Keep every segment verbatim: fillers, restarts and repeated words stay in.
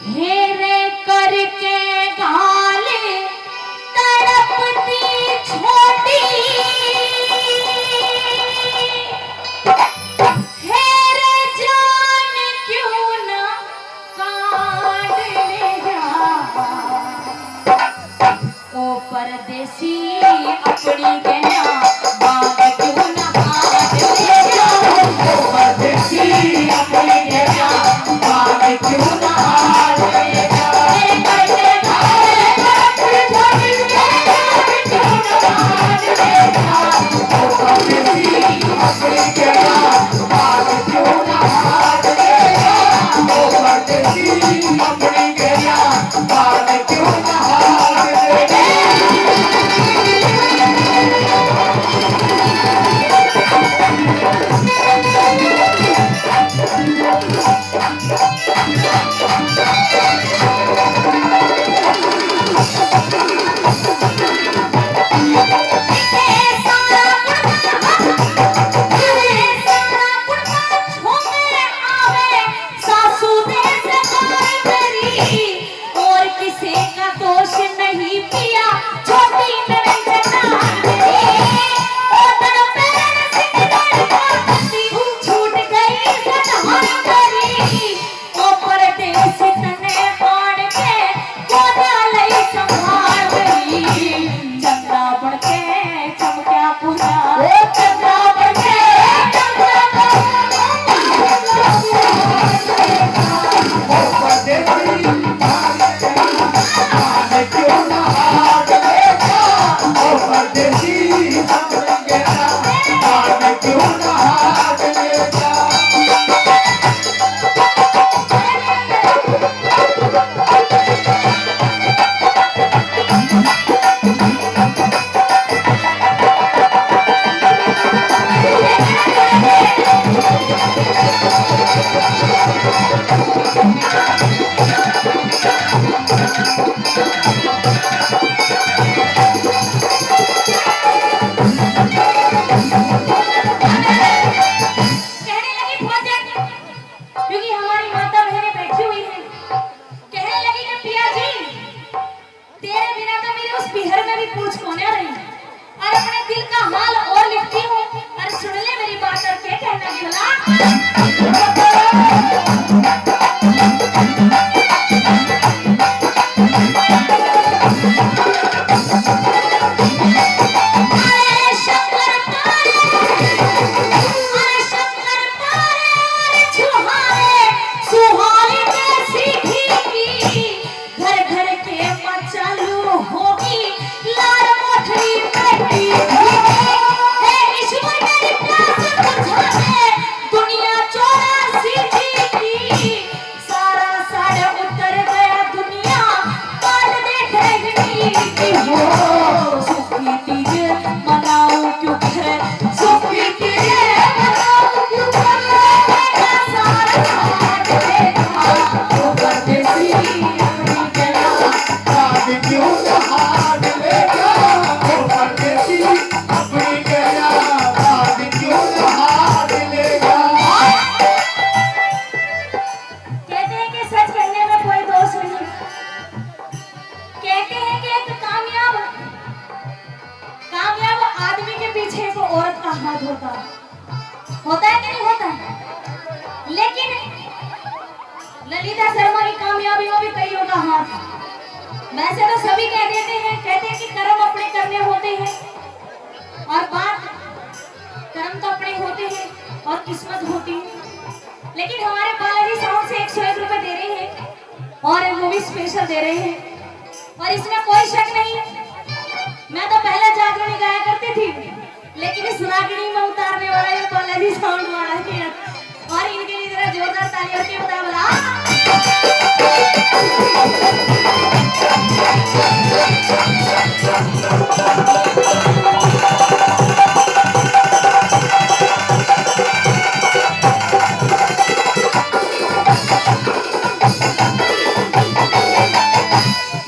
हेरे करके घाल तड़पती छोटी, हेरे जान क्यों ना काट ले जा। ओ परदेसी, अपनी गैया बांध क्यों ना हाथ ले जा। ओ परदेसी, अपनी गैया बांध क्यों ना हाथ ले जा। मेरे करके घायल करके छोड़ के क्यों ना हाथ ले जा। ओ परदेसी, अपनी गैया बांध क्यों ना हाथ ले जा। ओ परदेसी, अपनी गैया सासू दे सवार करी, और किसी का दोष नहीं पिया। छोटी में रंजना रे, ओ तन पैर सिकदर का पति, छूट गई सतहार करी। ओ परदेस तने आड़ के, गोदा लई संभाल गई। चंदा बन के चमक्या पूरा। ओ चंदा बन के चमक्या पूरा। ओ परदेसी, क्यों ना हाथ ले जा। ओ परदेसी, क्यों ना हाथ ले जा। कहने लगी फौजन, क्योंकि हमारी माता बहनें बैठी हुई हैं, कहने लगी कि पिया जी, तेरे बिना तो मेरे उस पीहर में भी पूछ कोन्या रही। और अपने दिल का हाल और लिखती हूँ, और सुन ले मेरी बात और के कहना की भला। अरे शक्कर पारे, अरे शक्कर पारे, अरे छुहारे, सुहारी कैसी खिली। घर घर के में चालू होगी लाल मोटरी बैठी। हे ईश्वर मेरी प्यास बुझा दे, दुनिया चौरासी जी की। सारा साड़ उतर गया दुनिया, काल देख रही हो। सुखी तीज मनाऊं क्यों घर, सुखी तीज मनाऊं क्यों घर। मेरा सारा साड़ देखा, ओ परदेसी अपनी गैया, राज क्यों ना हाथ ले जा। ओ परदेसी अपनी गैया, राज क्यों ना हाथ ले जा। कहते हैं कि सच कहने में कोई दोष नहीं। कहते हैं कि एक कामयाब, कामयाब आदमी के पीछे एक औरत का हाथ होता है। होता है कि नहीं होता है? लेकिन ललिता शर्मा की कामयाबी में भी कईयों का हाथ है। वैसे तो सभी कह देते हैं, कहते हैं कि कर्म अपने करने होते हैं और बात, कर्म तो अपने होते हैं और किस्मत होती है। लेकिन हमारे बालाजी साउंड से एक सौ एक रुपए दे रहे हैं और ये मूवी स्पेशल दे रहे हैं और इसमें कोई शक नहीं। मैं तो पहले जागरणी गाया करती थी, लेकिन इस रागणी में उतारने वाला ये बालाजी साउंड वाला ही है। और इनके लिए जरा जोरदार ताली और के बता भला।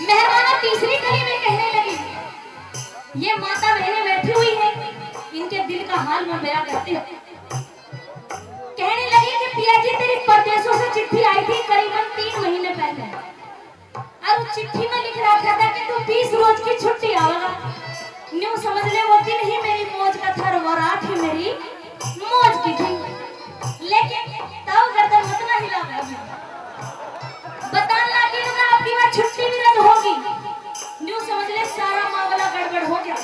मेहरबाना तीसरी कली में कहने लगी, ये माता बहनें बैठी हुई हैं, इनके दिल का हाल मैं बयां करती हूँ। कहने लगी कि पिया जी, तेरी परदेसों से चिट्ठी चिट्ठी में लिख रखा था कि तू बीस रोज की छुट्टी आवेगा। न्यू समझ ले, वो दिन ही मेरी मौज का था और वो रात ही मेरी मौज की थी। लेकिन ताऊ गर्दन मत ना हिला भाई। बतान लागी ना, आपकी वह छुट्टी भी रद्द होगी। न्यू समझ ले, सारा मामला गड़बड़ हो गया।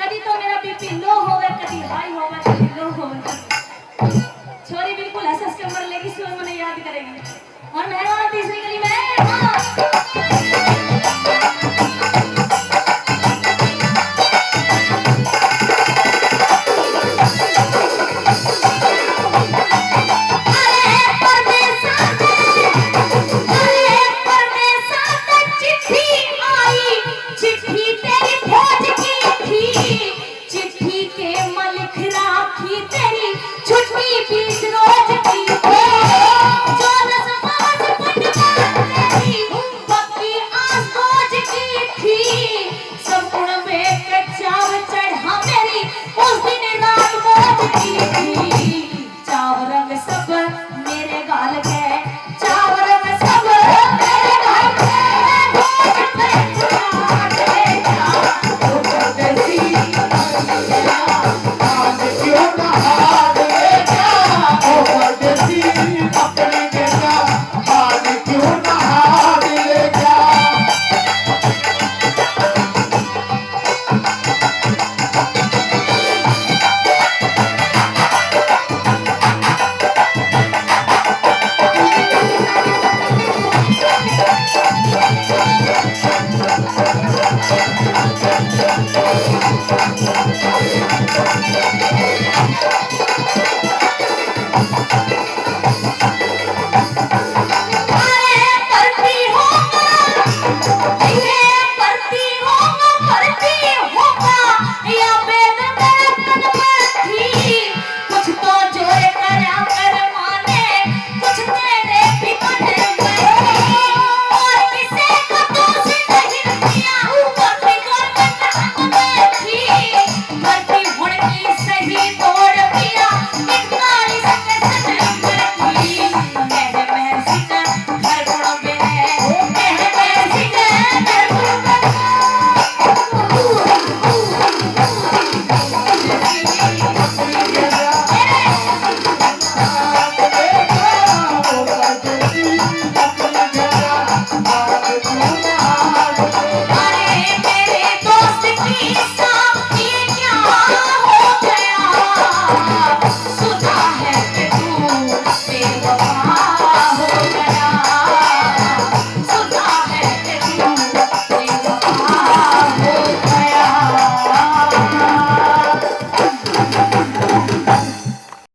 कभी तो मेरा बीपी लो होवे, कभी हाई होवे, कभी लो होवे। छोरी बिल्कुल हंस हंस के मर लेगी, सुन मने याद करेगी। और मेहरबान तीसरी गली में, हाँ।